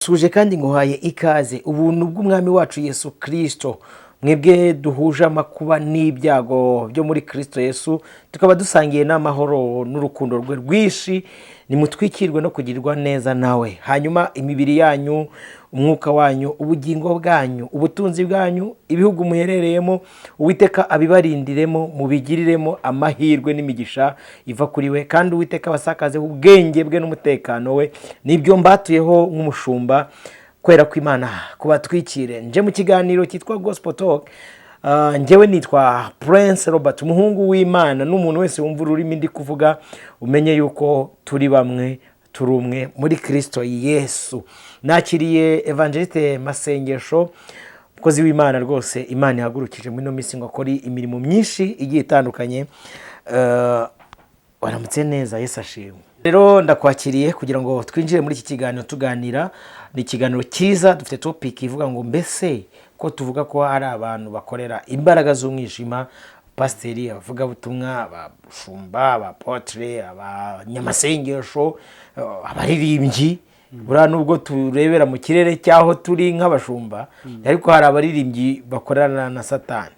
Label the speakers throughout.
Speaker 1: Suje kandi nguhaye ikaze, ubuntu bw'Umwami wacu Yesu Kirisito. Mwebwe duhuje amakuba n'ibyago byo muri Kirisito Yesu, tukaba dusangiye n'amahoro n'urukundo rwe rwinshi, nimutwikirwe no kugirirwa neza nawe. Hanyuma imibiri yanyu, umwuka wanyu, ubugingo bwanyu, ubutunzi bwanyu, ibihugu muherereyemo, Uwiteka abibarindiremo, mubigiriremo amahirwe n'imigisha iva kuri we, kandi Uwiteka abasakazeho ubwenge bwe n'umutekano we. Nibyo mbatuyeho nk'umushumba. Kwera kw'Imana kubatwikire. Nje mu kiganiro cyitwa Gospel Talk. Njyewe nitwa Prince Robert, umuhungu w'Imana, n'umuntu wese wumva ururimi ndi kuvuga umenye yuko turi bamwe, turi umwe muri Kirisito Yesu. Nakiriye Evangeliste Masengesho, umukozi w'Imana rwose Imana ihagurukije muri ino minsi ngo akore imirimo myinshi igiye itandukanye. Waramutse neza, Yesu ashimwe. Rero ndakwakiriye kugira ngo twinjire muri iki kiganiro tuganira. Ni ikiganiro cyiza, dufite topic ivuga ngo: mbese ko tuvuga ko hari abantu bakorera imbaraga z'umwijima, pasiteri, abavugabutumwa, abashumba, abapotre, abanyamasengesho, abaririmbyi, buriya nubwo turebera mu kirere cy'aho turi nk'abashumba, ariko hari abaririmbyi bakorana na Satani.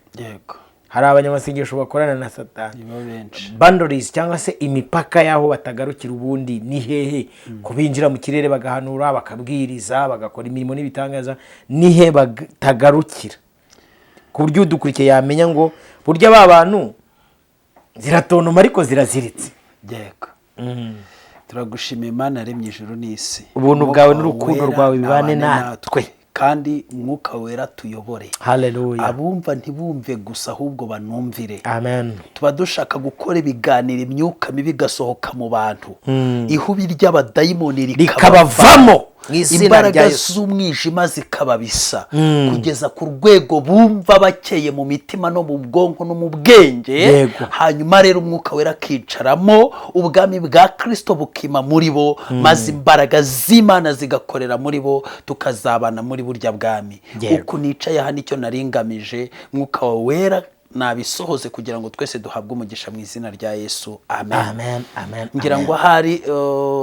Speaker 1: Hari abanyamasengesho bakorana na Satani.
Speaker 2: Nibo benshi.
Speaker 1: Boundaries cyangwa se imipaka y'aho batagarukira ubundi ni hehe? Ko binjira mu kirere bagahanura, bakabwiriza, bagakora imirimo n'ibitangaza, ni he batagarukira ku buryo udukurikiye yamenya ngo burya ba bantu ziratontoma ariko ziraziritse?
Speaker 2: Yego, turagushima Imana yaremye ijuru n'isi.
Speaker 1: Ubuntu
Speaker 2: Umwuka
Speaker 1: bwawe n'urukundo
Speaker 2: wera
Speaker 1: rwawe bibane
Speaker 2: nabane.
Speaker 1: Natwe.
Speaker 2: Kandi Umwuka Wera tuyobore.
Speaker 1: Haleluya.
Speaker 2: Abumva ntibumve gusa, ahubwo banumvire.
Speaker 1: Amen.
Speaker 2: Tuba dushaka gukora ibiganiro, imyuka mibi igasohoka mu bantu, ihubi ry'abadayimoni
Speaker 1: rikabavamo mu izina
Speaker 2: imbaraga
Speaker 1: rya Yesu.
Speaker 2: z'umwijima zikababisa kugeza ku rwego bumva bakeye mu mitima no mu bwonko no mu bwenge. Hanyuma rero Umwuka Wera akicaramo, ubwami bwa Kirisito bukima muri bo, maze imbaraga z'Imana zigakorera muri bo, tukazabana muri burya bwami. Uku nicaye aha nicyo nari ngamije. Mwuka wawe Wera nabisohoze kugira ngo twese duhabwe umugisha mu izina rya Yesu, amen.
Speaker 1: Amen, amen.
Speaker 2: Ngira
Speaker 1: Amen.
Speaker 2: ngo ahari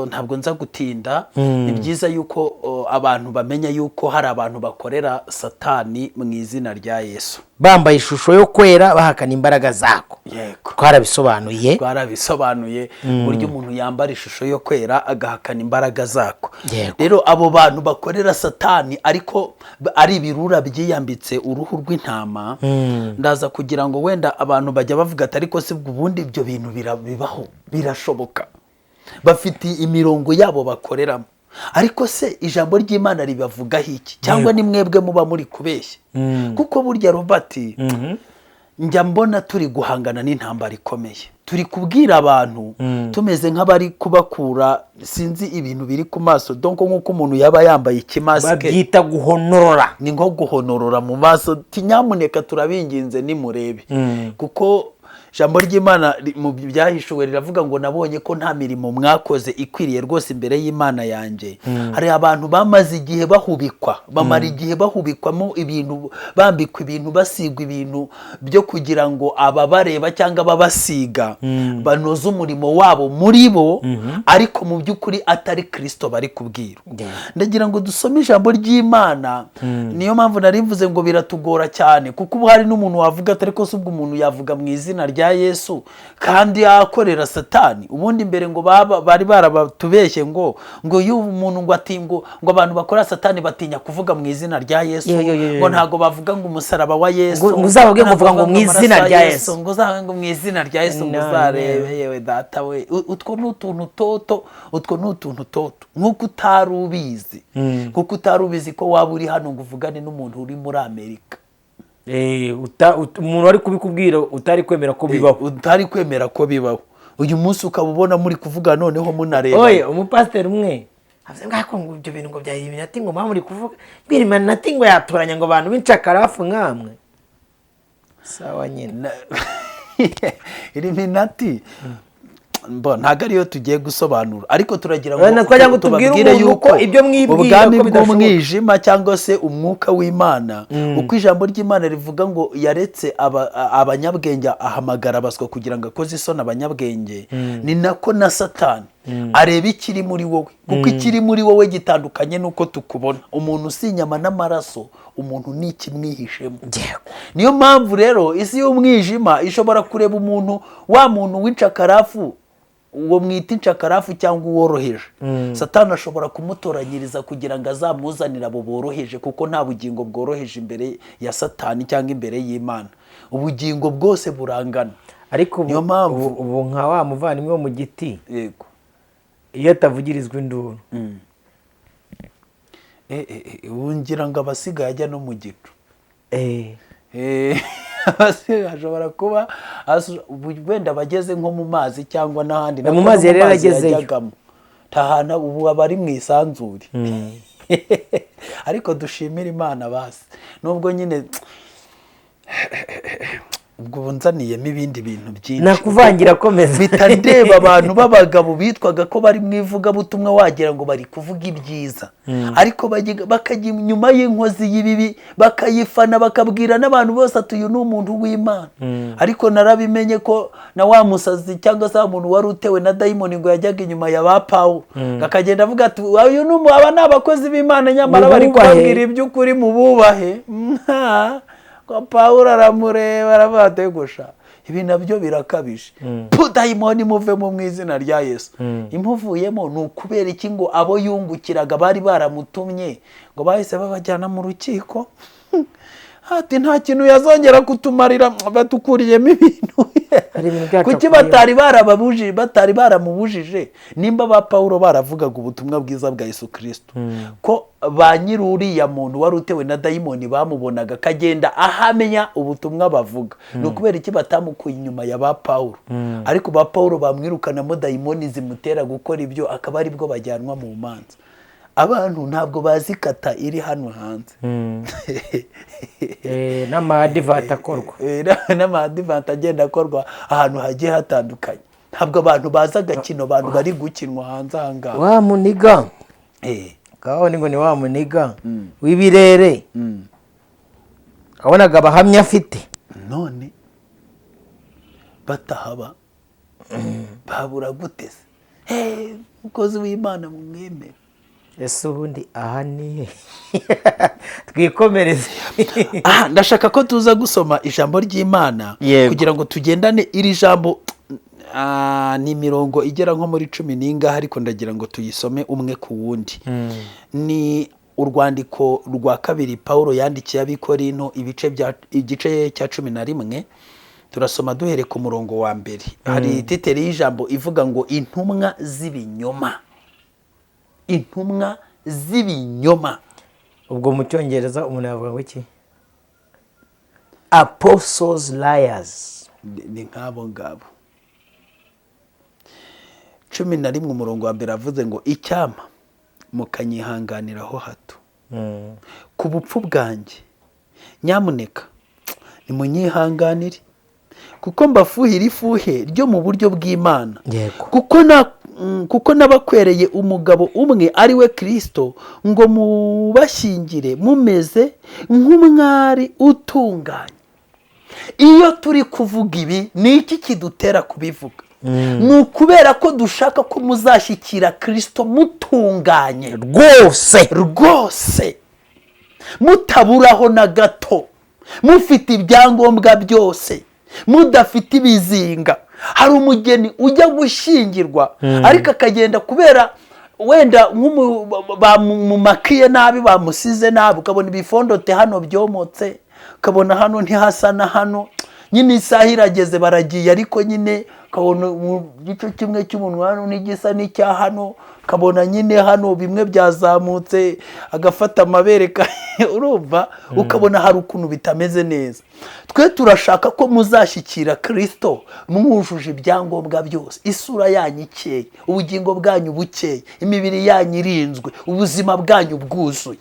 Speaker 2: ntabwo nza gutinda. Ni byiza yuko abantu bamenya yuko hari abantu bakorera Satani mu izina rya Yesu,
Speaker 1: bambaye ishusho yo kwera, bahakana imbaraga zako. Twarabisobanuye.
Speaker 2: Twarabisobanuye uburyo umuntu yambara ishusho yo kwera agahakana imbaraga zako. Rero abo bantu bakorera Satani ariko ari ibirura byiyambitse uruhu rw'intama, ndaza kugira ngo wenda abantu bajya bavuga ati: "Ariko se ubwo ubundi ibyo bintu bibaho, birashoboka?" Bafite imirongo yabo bakoreramo, ariko se ijambo ry'Imana ribavugaho iki? Cyangwa ni mwebwe muba muri kubeshya? Kuko burya, Robert, njya mbona turi guhangana n'intambara ikomeye, turi kubwira abantu tumeze nk'abari kubakura, sinzi, ibintu biri ku maso, donc nk'uko umuntu yaba yambaye ikimasike.
Speaker 1: Babyita guhonorora.
Speaker 2: Ni nko guhonorora mu maso, ti nyamuneka turabinginze nimurebe, kuko ijambo ry'Imana mu Byahishuwe riravuga ngo: "Nabonye ko nta mirimo mwakoze ikwiriye rwose imbere y'Imana yanjye." Hari abantu bamaze igihe bahubikwa, bamara igihe bahubikwamo ibintu, bambikwa ibintu, basigwa ibintu byo kugira ngo ababareba cyangwa ababasiga banoze umurimo wabo muri bo, ariko mu by'ukuri atari Kirisito bari kubwira. Ndagira ngo dusome ijambo ry'Imana. Niyo mpamvu nari mvuze ngo biratugora cyane, kuko ubu hari n'umuntu wavuga atari ko se ubwo umuntu yavuga mu izina rya Yesu kandi yakorera Satani? Ubundi mbere ngo bari barabatubeshye ngo iyo umuntu ngo ati ngo abantu bakora Satani batinya kuvuga mu izina rya Yesu,
Speaker 1: Yo, yo, yo, yo.
Speaker 2: ngo ntago bavuga ngo umusaraba wa Yesu,
Speaker 1: ngo uzababwire ngo
Speaker 2: ntabwo
Speaker 1: vuga ngo
Speaker 2: bavuga
Speaker 1: mu izina
Speaker 2: amaraso ya
Speaker 1: rya Yesu.
Speaker 2: Ngo uzavuge ngo mu izina rya Yesu, ngo
Speaker 1: No,
Speaker 2: uzarebe. Yewe data we, utwo ni utuntu toto, utwo ni utuntu toto, nk'uko utari ubizi ko waba uri hano ngo uvugane n'umuntu uri muri Amerika.
Speaker 1: Umuntu wari kubikubwira utari kwemera ko bibaho.
Speaker 2: Utari kwemera ko bibaho, uyu munsi ukaba ubona muri kuvuga noneho munareba.
Speaker 1: Oye, umupasiteri umwe avuze ngo ariko ngo ibyo bintu ngo bya Illuminati, ngo mpamvu muri kuvuga ngo Illuminati ngo yatoranya ngo abantu b'incakarafu nkamwe, sawa nyine.
Speaker 2: Illuminati mbo ntabwo ariyo tugiye gusobanura, ariko turagira ngo
Speaker 1: Wenda twagira ngo tubwire
Speaker 2: tubabwire
Speaker 1: umuntu
Speaker 2: yuko
Speaker 1: ko ibyo mwibwira
Speaker 2: ubwami
Speaker 1: ko bidashoboka.
Speaker 2: bw'umwijima cyangwa se umwuka w'Imana, uko ijambo ry'Imana rivuga ngo yaretse abanyabwenge ahamagara abaswa kugira ngo akoze isoni abanyabwenge, ni nako na Satani. Areba ikiri muri wowe, kuko ikiri muri wowe gitandukanye n'uko tukubona. Umuntu si inyama n'amaraso, umuntu ni ikimwihishemo. Niyo mpamvu rero isi y'umwijima ishobora kureba umuntu, wa muntu w'incakarafu, uwo mwita incakarafu cyangwa uworoheje. Satani ashobora kumutoranyiriza kugira ngo azamuzanire abo boroheje, kuko nta bugingo bworoheje imbere ya Satani cyangwa imbere y'Imana. Ubugingo bwose burangana.
Speaker 1: Ariko ubu,
Speaker 2: Niyo mpamvu-
Speaker 1: ubu nka wa muvandimwe wo mu giti, iyo atavugirizwa induru.
Speaker 2: Ubu ngira ngo abasigaye ajya no mu gicu. Abasigaye ashobora kuba ubu wenda bageze nko mu mazi cyangwa n'ahandi.
Speaker 1: Mu
Speaker 2: Nako
Speaker 1: mazi
Speaker 2: no
Speaker 1: yari
Speaker 2: mu mazi
Speaker 1: yaragezeyo.
Speaker 2: yajyagamo. Nta hantu ubu aba ari mu isanzure. Ariko dushimire Imana basi, nubwo nyine ubwo ubu nzaniyemo ibindi bintu byinshi.
Speaker 1: Nakuvangira, akomeza.
Speaker 2: Mpita ndeba abantu b'abagabo bitwaga ko bari mu ivugabutumwa, wagira ngo bari kuvuga ibyiza, ariko bakajya inyuma y'inkozi y'ibibi, bakayifana, bakabwira n'abantu bose ati: "Uyu ni umuntu w'Imana." Ariko narabimenye ko na wa musazi cyangwa se wa muntu wari utewe na dayimoni ngo yajyaga inyuma ya ba Pawulo, akagenda avuga ati: "Uyu ni aba ni abakozi b'Imana, nyamara bari
Speaker 1: Mububahe.
Speaker 2: kubabwira iby'ukuri, mububahe." Ko Pawulo aramureba, aravuga ati: "Gusha ibi nabyo birakabije. Pu, dayimoni, muvemo mu izina rya Yesu." Imuvuyemo. Ni ukubera iki? Ngo abo yungukiraga bari baramutumye, ngo bahise babajyana mu rukiko, ati: "Nta kintu yazongera kutumarira, batukuriyemo ibintu."
Speaker 1: Hari ibintu byacu
Speaker 2: Kuki
Speaker 1: akuyemo.
Speaker 2: batari barababujije, batari baramubujije? Nimba ba Pawulo baravugaga ubutumwa bwiza bwa Yesu Kirisito, ko ba nyiri uriya muntu wari utewe na dayimoni bamubonaga akagenda ahamya ubutumwa bavuga, ni ukubera iki batamukuye inyuma ya ba Pawulo? Ariko ba Pawulo bamwirukanamo dayimoni zimutera gukora ibyo, akaba aribwo bajyanwa mu manza. Abantu ntabwo bazi kata iri hano hanze.
Speaker 1: N'ama advert akorwa.
Speaker 2: N'ama advert agenda akorwa ahantu hagiye hatandukanye. Ntabwo abantu bazi agakino abantu bari gukinwa hanze aha ngaha.
Speaker 1: Wa muniga kaho ni ngo ni wa muniga w'ibirere, wabonaga abahamya afite.
Speaker 2: None batahaba babura gute se? Hey, umukozi w'Imana mumwemere.
Speaker 1: Ese ubundi aha ni he? Twikomereze.
Speaker 2: Aha ndashaka ko tuza gusoma ijambo ry'Imana kugira ngo tugendane iri jambo. Ni imirongo igera nko muri 10 n'ingahe, ariko ndagira ngo tuyisome umwe ku wundi. Ni urwandiko rwa kabiri Paul yandikiye Abikorinto, ibice bya igice cya 11, turasoma duhere ku murongo wa mbere. Hari titre y'ijambo ivuga ngo "Intumwa z'ibinyoma", intumwa z'ibinyoma.
Speaker 1: Ubwo mu Cyongereza umuntu yavuga ngo iki? Apostles liars.
Speaker 2: Ni nk'abo ngabo. 11 umurongo wa mbere avuze ngo: "Icyampa mukanyihanganiraho hato ku bupfu bwanjye. Nyamuneka nimunyihanganire, kuko mbafuhira ifuhe ryo mu buryo bw'Imana, kuko nabakwereye umugabo umwe, ari we Kirisito, ngo mubashyingire mumeze nk'umwari utunganye." Iyo turi kuvuga ibi, ni iki kidutera kubivuga? Ni ukubera ko dushaka ko muzashyikira Kirisito mutunganye
Speaker 1: rwose,
Speaker 2: rwose, mutaburaho na gato, mufite ibyangombwa byose, mudafite ibizinga. Hari umugeni ujya gushyingirwa, ariko akagenda kubera wenda bamumakiye nabi, bamusize nabi, ukabona ibifondote hano byomotse, ukabona hano ntihasa na hano. Nyine isaha irageze, baragiye, ariko nyine ukabona mu gice kimwe cy'umunwa hano n'igisa n'icya hano, ukabona nyine hano bimwe byazamutse, agafata amabere urumva, ukabona hari ukuntu bitameze neza. Twe turashaka ko muzashyikira Kirisito mwujuje ibyangombwa byose, isura yanyu ikeye, ubugingo bwanyu bukeye, imibiri yanyu irinzwe, ubuzima bwanyu bwuzuye.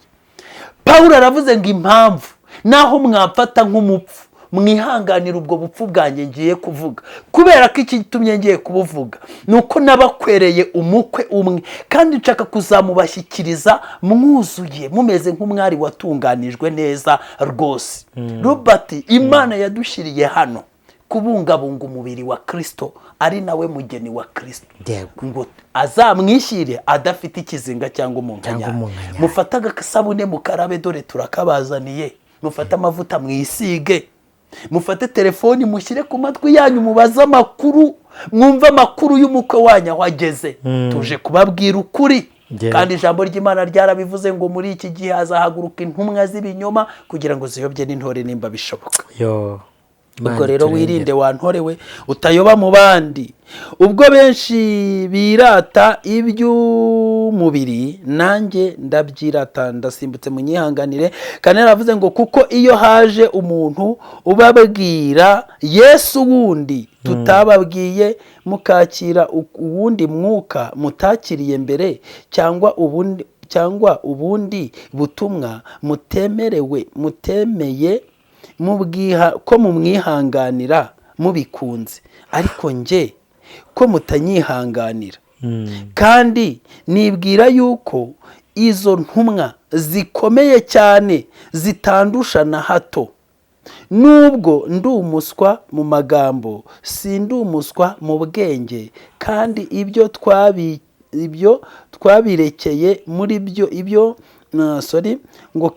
Speaker 2: Pawulo aravuze ngo: "Impamvu naho mwamfata nk'umupfu, mwihanganira ubwo bupfu bwanjye ngiye kuvuga, kubera ko ikitumye ngiye kubuvuga ni uko nabakwereye umukwe umwe, kandi nshaka kuzamubashyikiriza mwuzuye, mumeze nk'umwari watunganijwe neza rwose." Robert, Imana yadushyiriye hano Kubungabunga umubiri wa Kirisito, ari nawe mugeni wa Kirisito,
Speaker 1: Yego.
Speaker 2: ngo azamwishyire adafite ikizinga cyangwa umunkanyari.
Speaker 1: Cyangwa umunkanyari.
Speaker 2: Mufate agasabune mukarabe, dore turakabazaniye. Mufate amavuta mwisige, mufate telefoni mushyire ku matwi yanyu, mubaze amakuru, mwumve amakuru y'umukwe wanyu aho ageze. Tuje kubabwira ukuri. Kandi ijambo ry'Imana ryarabivuze ngo muri iki gihe hazahaguruka intumwa z'ibinyoma kugira ngo ziyobye n'intore nimba bishoboka.
Speaker 1: Yo.
Speaker 2: Ubwo
Speaker 1: Imana
Speaker 2: rero
Speaker 1: iturengere.
Speaker 2: wirinde wa ntore we, utayoba mu bandi. Ubwo benshi birata iby'umubiri, nanjye ndabyirata. Ndasimbutse, munyihanganire. Kandi yaravuze ngo kuko iyo haje umuntu ubabwira Yesu wundi tutababwiye, mukakira uwundi mwuka mutakiriye mbere, cyangwa ubundi butumwa mutemerewe, mutemeye, mubwiha ko mumwihanganira mubikunze, ariko njye ko mutanyihanganira. Kandi nibwira yuko izo ntumwa zikomeye cyane zitandusha na hato. Nubwo ndi umuswa mu magambo, sindi umuswa mu bwenge. Kandi ibyo twabirekeye muri byo ibyo, sorry, ngo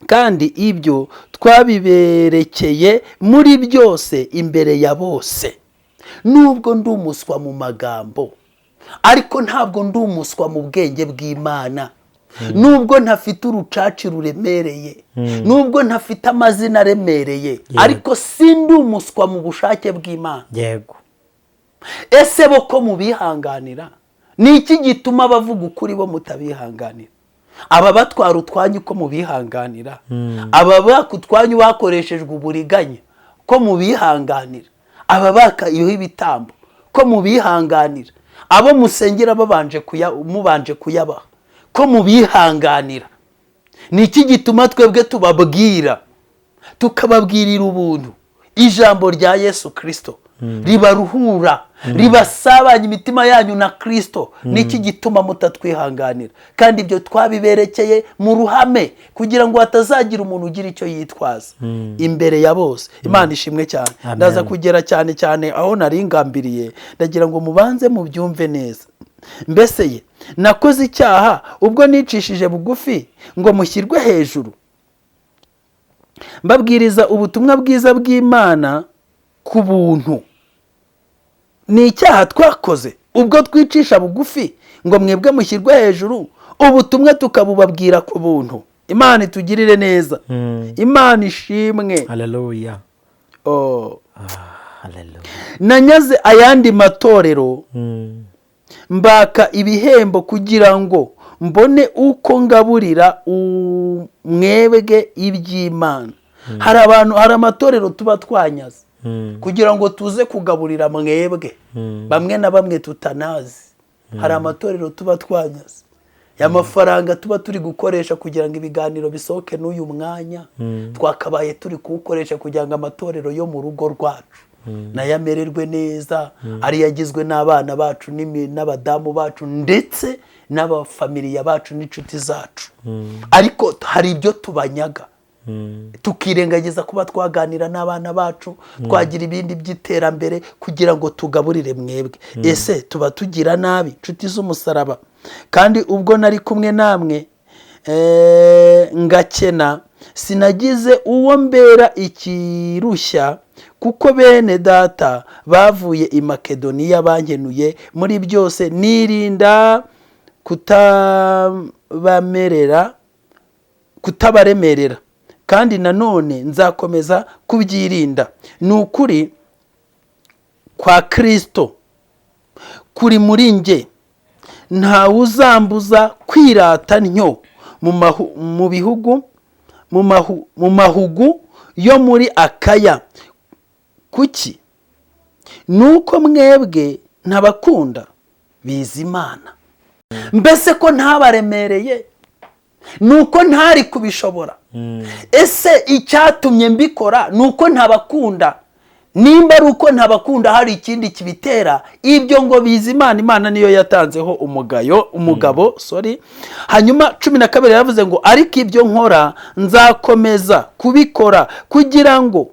Speaker 2: kandi ibyo twabiberekeye muri byose imbere ya bose. Nubwo ndi umuswa mu magambo, ariko ntabwo ndi umuswa mu bwenge bw'Imana. Nubwo ntafite urucaci ruremereye, nubwo ntafite amazina aremereye, ariko sindi umuswa mu bushake bw'Imana. Ese bo ko mubihanganira, ni iki gituma abavuga ukuri bo mutabihanganira? Aba batwara utwanyu ko mubihanganira, aba baka utwanyu bakoreshejwe uburiganya ko mubihanganira, aba bakayeho ibitambo ko mubihanganira, abo musengera babanje kuya mubanje kuyabaha ko mubihanganira, ni iki gituma twebwe tubabwira, tukababwirira ubuntu, ijambo rya Yesu Kirisito ribaruhura, ribasabanya imitima yanyu na Kirisito, niki gituma mutatwihanganira? Kandi ibyo twabiberekeye mu ruhame kugira ngo hatazagira umuntu ugira icyo yitwaza imbere ya bose. Imana ishimwe cyane.
Speaker 1: Amen.
Speaker 2: Ndaza kugera cyane cyane aho nari ngambiriye, ndagira ngo mubanze mubyumve neza. Mbese ye, nakoze icyaha ubwo nicishije bugufi ngo mushyirwe hejuru, mbabwiriza ubutumwa bwiza bw'Imana ku buntu? Ni icyaha twakoze ubwo twicisha bugufi ngo mwebwe mushyirwe hejuru, ubutumwa tukabubabwira ku buntu? Imana itugirire neza. Imana ishimwe.
Speaker 1: Haleluya.
Speaker 2: Oh.
Speaker 1: Ah, haleluya.
Speaker 2: Nanyaze ayandi matorero, mbaka ibihembo kugira ngo mbone uko ngaburira mwebwe iby'Imana. Hari abantu, hari amatorero tuba twanyaze kugira ngo tuze kugaburira mwebwe, bamwe na bamwe tutanazi. Hari amatorero tuba twanyaze, aya mafaranga tuba turi gukoresha kugira ngo ibiganiro bisohoke n'uyu mwanya, twakabaye turi kuwukoresha kugira ngo amatorero yo mu rugo rwacu nayo amererwe neza, ariyo agizwe n'abana bacu n'abadamu bacu ndetse n'abafamiliya bacu n'inshuti zacu. Ariko hari ibyo tubanyaga, tukirengagiza kuba twaganira n'abana bacu, twagira ibindi by'iterambere kugira ngo tugaburire mwebwe. Ese tuba tugira nabi, inshuti z'umusaraba? Kandi ubwo nari kumwe namwe ngakena, sinagize uwo mbera ikirushya, kuko bene data bavuye i Makedoniya bankenuye muri byose. Nirinda kutabamerera, kutabaremerera, kandi nanone nzakomeza kubyirinda. Ni ukuri kwa Kirisito kuri muri njye, ntawe uzambuza kwirata ntyo mu bihugu, mu mahugu yo muri Akaya. Kuki? Ni uko mwebwe ntabakunda? Biza Imana. Mbese ko ntabaremereye, ni uko ntari kubishobora? Ese icyatumye mbikora ni uko ntabakunda? Nimba ari uko ntabakunda, hari ikindi kibitera? Ibyo ngo biza Imana. Imana niyo yatanzeho umugayo, umugabo, sorry. Hanyuma 12 yaravuze ngo ariko ibyo nkora nzakomeza kubikora kugira ngo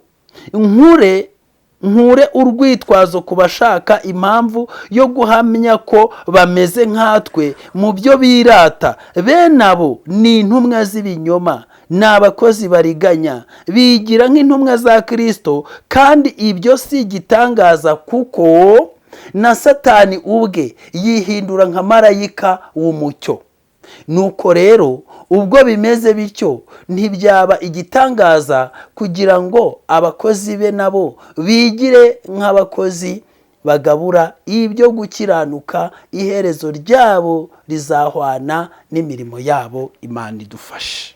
Speaker 2: Nkure urwitwazo ku bashaka impamvu yo guhamya ko bameze nkatwe mu byo birata. Bene abo ni intumwa z'ibinyoma, ni abakozi bariganya, bigira nk'intumwa za Kristo, kandi ibyo si igitangaza kuko na Satani ubwe yihindura nka marayika w'umucyo. Nuko rero ubwo bimeze bityo, ntibyaba igitangaza kugira ngo abakozi be nabo bigire nk'abakozi bagabura ibyo gukiranuka, iherezo ryabo rizahwana n'imirimo yabo. Imana idufashe.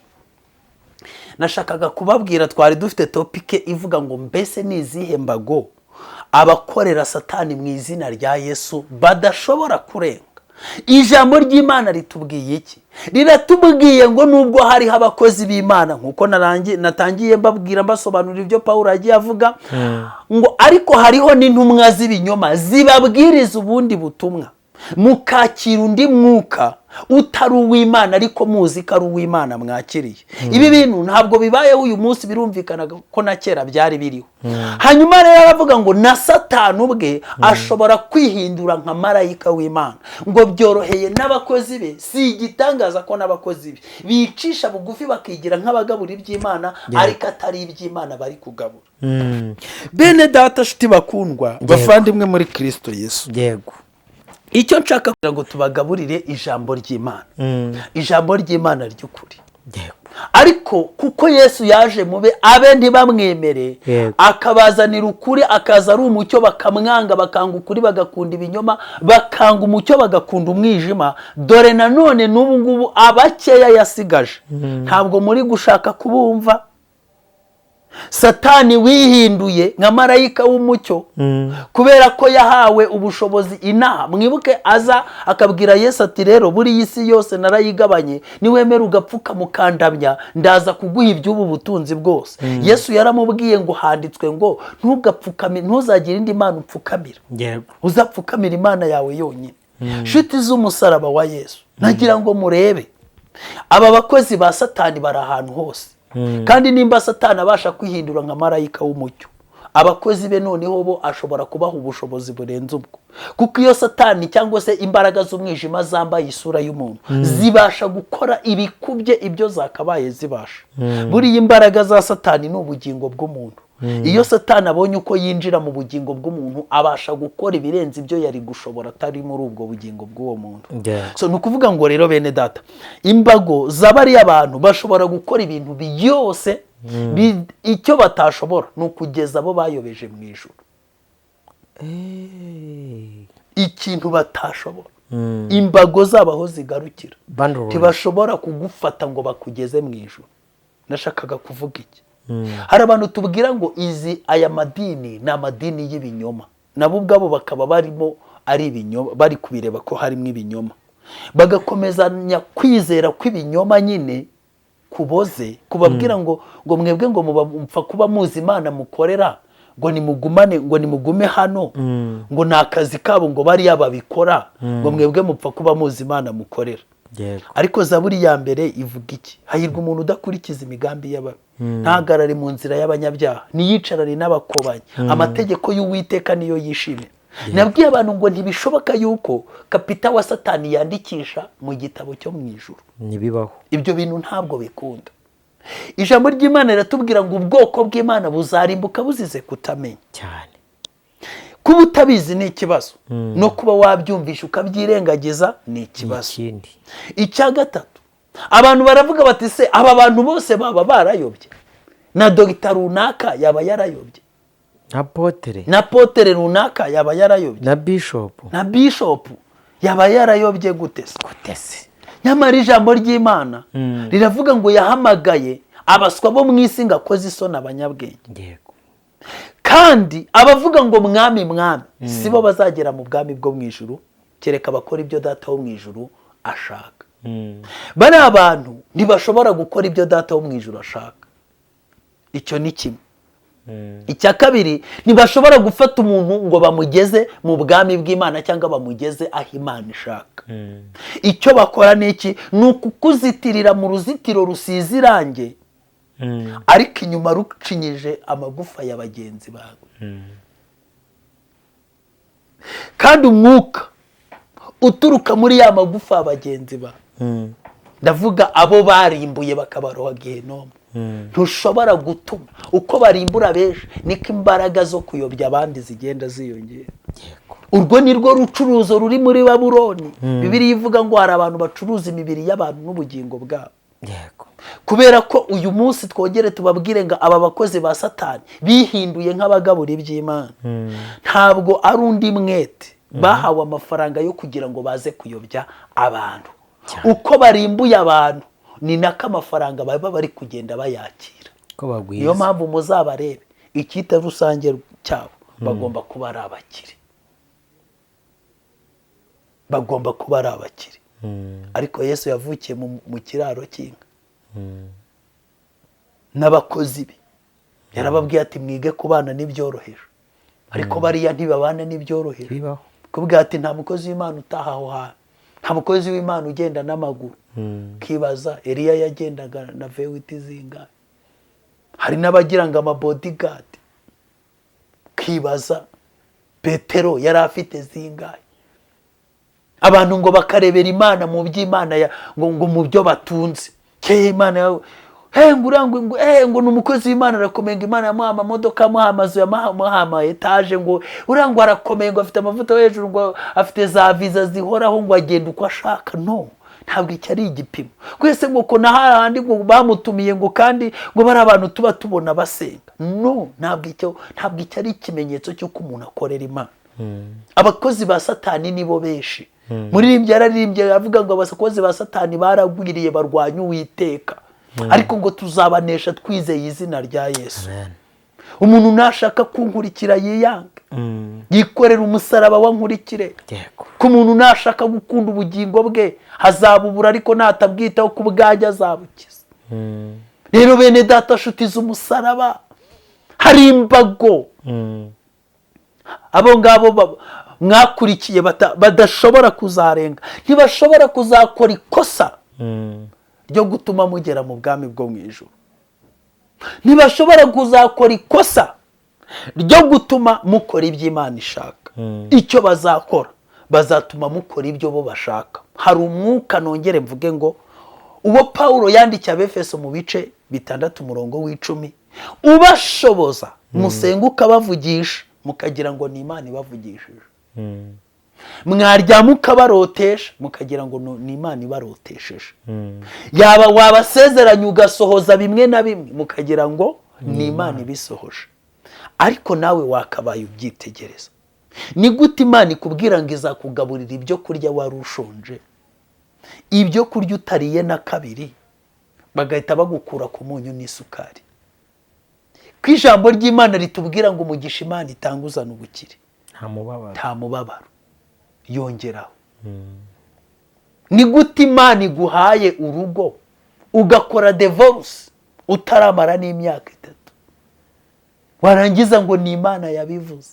Speaker 2: Nashakaga kubabwira, twari dufite topic ivuga ngo: mbese ni izihe mbago abakorera Satani mu izina rya Yesu badashobora kurenga? Ijambo ry'Imana ritubwiye iki? Riratubwiye ngo nubwo hariho abakozi b'Imana, nk'uko natangiye mbabwira, mbasobanurira ibyo Paul yagiye avuga, ngo ariko hariho n'intumwa z'ibinyoma zibabwiriza ubundi butumwa, mukakira undi mwuka utari uw'Imana, ariko muzi ko ari uw'Imana mwakiriye. Ibi bintu ntabwo bibayeho uyu munsi, birumvikana ko na kera byari biriho. Hanyuma rero aravuga ngo na Satani ubwe ashobora kwihindura nka marayika w'Imana, ngo byoroheye n'abakozi be. Si igitangaza ko n'abakozi be bicisha bugufi bakigira nk'abagabura iby'Imana, ariko atari iby'Imana bari kugabura. Bene data, nshuti bakundwa, bavandimwe muri Kirisito Yesu, icyo nshaka kugira ngo tubagaburire ijambo ry'Imana, ijambo ry'Imana ry'ukuri. Ariko kuko Yesu yaje mube abe ntibamwemere, akabazanira ukuri, akaza ari umucyo, bakamwanga, bakanga ukuri, bagakunda ibinyoma, bakanga umucyo, bagakunda umwijima. Dore nanone n'ubu ngubu abakeya yasigaje ntabwo muri gushaka kubumva. Satani wihinduye nka marayika w'umucyo, kubera ko yahawe ubushobozi inaha, mwibuke aza akabwira Yesu ati: "Rero buriya isi yose narayigabanye, niwemera ugapfuka mukandamya, ndaza kuguha iby'ubu butunzi bwose." Yesu yaramubwiye ngo: "Handitswe ngo ntugapfukame, ntuzagire indi mana upfukamira, uzapfukamira Imana yawe yonyine." Nshuti z'umusaraba wa Yesu, nagira ngo murebe aba bakozi ba Satani bari ahantu hose. Kandi nimba Satani abasha kwihindura nka marayika w'umucyo, abakozi be noneho bo ashobora kubaha ubushobozi burenze ubwo, kuko iyo Satani cyangwa se imbaraga z'umwijima zambaye isura y'umuntu, zibasha gukora ibikubye ibyo zakabaye zibasha. Buriya imbaraga za Satani ni ubugingo bw'umuntu. Iyo Satani abonye uko yinjira mu bugingo bw'umuntu, abasha gukora ibirenze ibyo yari gushobora atari muri ubwo bugingo bw'uwo muntu. So ni ukuvuga ngo rero, bene data, imbago za bariya bantu bashobora gukora ibintu byose, icyo batashobora ni ukugeza abo bayobeje mu ijuru. Ikintu batashobora, imbago zabo aho zigarukira,
Speaker 1: Boundaries.
Speaker 2: ntibashobora kugufata ngo bakugeze mu ijuru. Nashakaga kuvuga iki? Hari abantu tubwira ngo izi aya madini ni amadini y'ibinyoma, nabo ubwabo bakaba barimo ari ibinyoma, bari kubireba ko harimo ibinyoma, bagakomezanya kwizera kw'ibinyoma nyine kuboze, kubabwira ngo mwebwe ngo mupfa kuba muzi Imana mukorera, ngo nimugumane, ngo nimugume hano, ngo ni akazi kabo, ngo bariya babikora, ngo mwebwe mupfa kuba muzi Imana mukorera. Ariko Zaburi ya mbere ivuga iki? Hahirwa umuntu udakurikiza imigambi y'ababi, ntahagarare mu nzira y'abanyabyaha, ntiyicarane n'abakobanyi. Amategeko y'Uwiteka niyo yishimira. Nabwiye abantu ngo ntibishoboka yuko kapita wa Satani yandikisha mu gitabo cyo mu ijuru.
Speaker 1: Ntibibaho.
Speaker 2: Ibyo bintu ntabwo bikunda. Ijambo ry'Imana riratubwira ngo ubwoko bw'Imana buzarimbuka buzize kutamenya. Kuba utabizi ni ikibazo, no kuba wabyumvisha ukabyirengagiza ni ikibazo.
Speaker 1: Ikindi.
Speaker 2: Icya gatatu, abantu baravuga bati: "Se aba bantu bose baba barayobye? Na dogita runaka yaba yarayobye?"
Speaker 1: Na apôtre.
Speaker 2: Na apôtre runaka yaba yarayobye?
Speaker 1: Na bishopu.
Speaker 2: Na bishopu yaba yarayobye gute se?
Speaker 1: Gute se?
Speaker 2: Nyamara ijambo ry'Imana riravuga ngo yahamagaye abaswa bo mu isi ngo akoze isoni abanyabwenge. Kandi abavuga ngo "Mwami, Mwami" si bo bazagera mu bwami bwo mu ijuru, kereka abakora ibyo Data wo mu ijuru ashaka. Bariya bantu ntibashobora gukora ibyo Data wo mu ijuru ashaka, icyo ni kimwe. Icya kabiri, ntibashobora gufata umuntu ngo bamugeze mu bwami bw'Imana cyangwa bamugeze aho Imana ishaka. Icyo bakora ni iki? Ni ukukuzitirira mu ruzitiro rusize irangi. Ariko inyuma rucinyije amagufa ya bagenzi bawe. Kandi umwuka uturuka muri ya magufa ya bagenzi bawe, ndavuga abo barimbuye bakabaroha Gehinomu, ntushobora gutuma uko barimbura benshi niko imbaraga zo kuyobya abandi zigenda ziyongera. Urwo ni rwo rucuruzo ruri muri Babuloni. Bibiliya ivuga ngo hari abantu bacuruza imibiri y'abantu n'ubugingo bwabo. Kubera ko uyu munsi twongere tubabwire ngo aba bakozi ba Satani bihinduye nk'abagabura iby'Imana, ntabwo ari undi mwete, bahawe amafaranga yo kugira ngo baze kuyobya abantu. Uko barimbuye abantu ni nako amafaranga baba bari kugenda bayakira.
Speaker 1: Ko bagwiza.
Speaker 2: Niyo mpamvu muzabarebe, icyita rusange cyabo bagomba kuba ari abakire, bagomba kuba ari abakire. Ariko Yesu yavukiye mu kiraro cy'inka n'abakozi be. Yarababwiye ati: "Mwige kubana n'ibyoroheje." Ariko bariya ntibabana n'ibyoroheje.
Speaker 1: Bibaho.
Speaker 2: Kubwira ati: "Nta mukozi w'Imana utaha aho hantu, nta mukozi w'Imana ugenda n'amaguru." Kibaza, Eliya yagendaga na V8 zingahe? Hari n'abagira ngo amabodyguard. Kibaza, Petero yari afite zingahe? Abantu ngo bakarebera Imana mu by'Imana ngo mu byo batunze. Ke Imana yawe, he, ngo urangwe ngo ngo ni umukozi w'Imana, arakomeye, ngo Imana yamuha amamodoka, yamuha amazu, yamuha ama etaje, ngo urangwa arakomeye, ngo afite amavuta yo hejuru, ngo afite za viza zihoraho, ngo agenda uko ashaka. No, ntabwo iki ari igipimo twese, ngo ko na hahandi ngo bamutumiye, ngo kandi ngo bari abantu tuba tubona basenga. No, ntabwo icyo ari ikimenyetso cy'uko umuntu akorera Imana. Abakozi ba Satani nibo benshi. Muririmbyi yararirimbye avuga ngo abakozi ba Satani baragwiriye, barwanya Uwiteka, ariko ngo tuzabanesha twizeye izina rya Yesu.
Speaker 1: Amen.
Speaker 2: Umuntu nashaka kunkurikira yiyange, yikorera umusaraba wa nkurikire. Ko umuntu nashaka gukunda ubugingo bwe hazabubura, ariko natabwitaho ku bwanjye azabukiza. Rero bene data, nshuti z'umusaraba, hari imbago abo ngabo mwakurikiye badashobora kuzarenga. Ntibashobora kuzakora ikosa ryo gutuma mugera mu bwami bwo mu ijuru. Ntibashobora kuzakora ikosa ryo gutuma mukora ibyo Imana ishaka. Icyo bazakora, bazatuma mukora ibyo bo bashaka. Hari umwuka, nongere mvuge ngo uwo Pawulo yandikiye Abefeso mu bice 6 umurongo wa 10, ubashoboza musenga ukabavugisha mukagira ngo ni Imana ibavugishije, mwaryama ukabarotesha mukagira ngo ni Imana ibarotesheje, yaba wabasezeranya ugasohoza bimwe na bimwe mukagira ngo ni Imana ibisohoje. Ariko nawe wakabaye ubyitegereza. Ni gute Imana ikubwira ngo izakugaburira ibyo kurya wari ushonje, ibyo kurya utariye na kabiri, bagahita bagukura ku munyu n'isukari? Ko ijambo ry'Imana ritubwira ngo umugisha Imana itanga uzana ubukire,
Speaker 1: nta mubabaro,
Speaker 2: nta mubabaro yongeraho. Ni gute Imana iguhaye urugo ugakora divorce utaramara n'imyaka 3, warangiza ngo ni Imana yabivuze?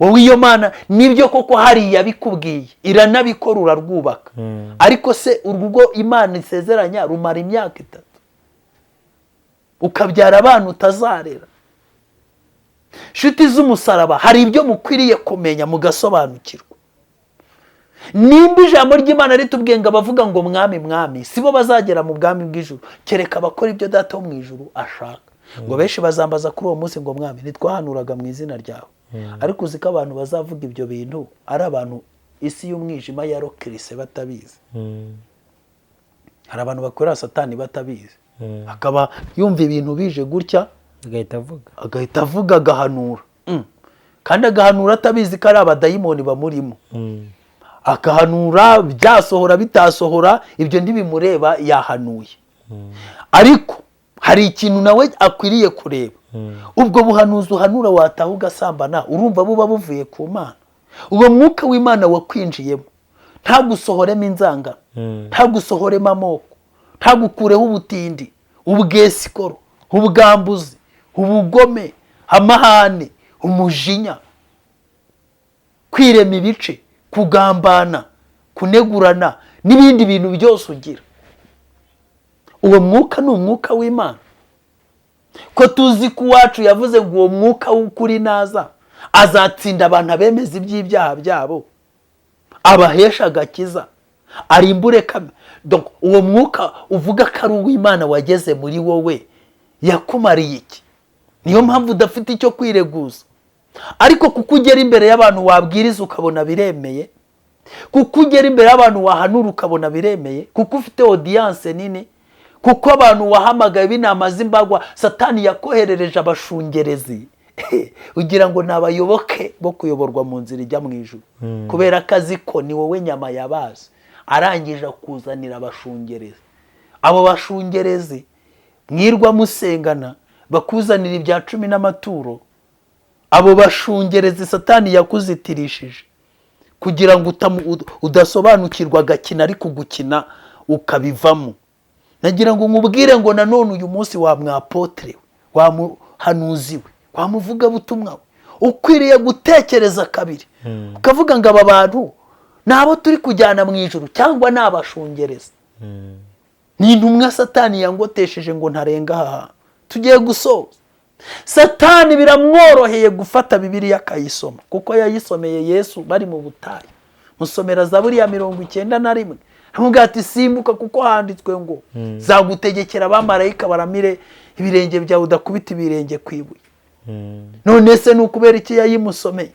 Speaker 2: Wowe iyo Mana, nibyo koko hari yabikubwiye, iranabikora, urarwubaka. Ariko se urugo Imana isezeranya rumara imyaka 3, ukabyara abana utazarera? Nshuti z'umusaraba, hari ibyo mukwiriye kumenya mugasobanukirwa. Nimba ijambo ry'Imana ritubwiye ngo abavuga ngo "Mwami, Mwami" si bo bazagera mu bwami bw'ijuru, kereka abakora ibyo Data wo mu ijuru ashaka. Ngo benshi bazambaza kuri uwo munsi ngo: "Mwami, ntitwahanuraga mu izina ryawe?" Ariko uzi ko abantu bazavuga ibyo bintu ari abantu isi y'umwijima yarokirise batabizi. Hari abantu bakorera Satani batabizi, akaba yumva ibintu bije gutya,
Speaker 1: agahita avuga,
Speaker 2: agahita avuga, agahanura. Kandi agahanura atabizi ko ari abadayimoni bamurimo. Agahanura byasohora bitasohora, ibyo ntibimureba, yahanuye. Ariko hari ikintu nawe akwiriye kureba. Ubwo buhanuzi uhanura wataha ugasambana, urumva buba buvuye ku Mana? Uwo mwuka w'Imana wakwinjiyemo ntagusohoremo inzangano, ntagusohoremo amoko, ntagukureho ubutindi, ubwesikoro, ubwambuzi, ubugome, amahane, umujinya, kwirema ibice, kugambana, kunegurana n'ibindi bintu byose ugira, uwo mwuka ni umwuka w'Imana? Ko tuzi ko uwacu yavuze ngo uwo mwuka w'ukuri naza azatsinda abantu abemeza iby'ibyaha byabo, abahesha agakiza, arimbure kame. Donc uwo mwuka uvuga ko ari uw'Imana wageze muri wowe yakumariye iki? Niyo mpamvu udafite icyo kwireguza. Ariko kuko ugera imbere y'abantu wabwiriza ukabona biremeye, kuko ugera imbere y'abantu wahanura ukabona biremeye, kuko ufite audience nini, kuko abantu wahamagaye b'inama z'imbagwa, Satani yakoherereje abashungerezi ugira ngo ni abayoboke bo kuyoborwa mu nzira ijya mu ijuru, kubera akazi ko ni wowe nyama yabazi. Arangije akuzanira abashungerezi. Abo bashungerezi mwirwa musengana bakuzanira ibya cumi n'amaturo. Abo bashungerezi Satani yakuzitirishije kugira ngo udasobanukirwa agakina ariko gukina ukabivamo. Nagira ngo nkubwire ngo nanone uyu munsi wa mwapotre we, wa muhanuzi we, wa muvugabutumwa we, ukwiriye gutekereza kabiri ukavuga ngo aba bantu ni abo turi kujyana mu ijuru cyangwa ni abashungerezi, ni intumwa Satani yangotesheje ngo ntarenga aha hantu. Tugiye gusoza. Satani biramworoheye gufata Bibiliya akayisoma, kuko yayisomeye Yesu bari mu butayu, musomera Zaburi ya 91, aramubwira ati simbuka kuko handitswe ngo zagutegekera abamarayika baramire ibirenge byawe udakubita ibirenge ku ibuye. None se ni ukubera iki yayimusomeye?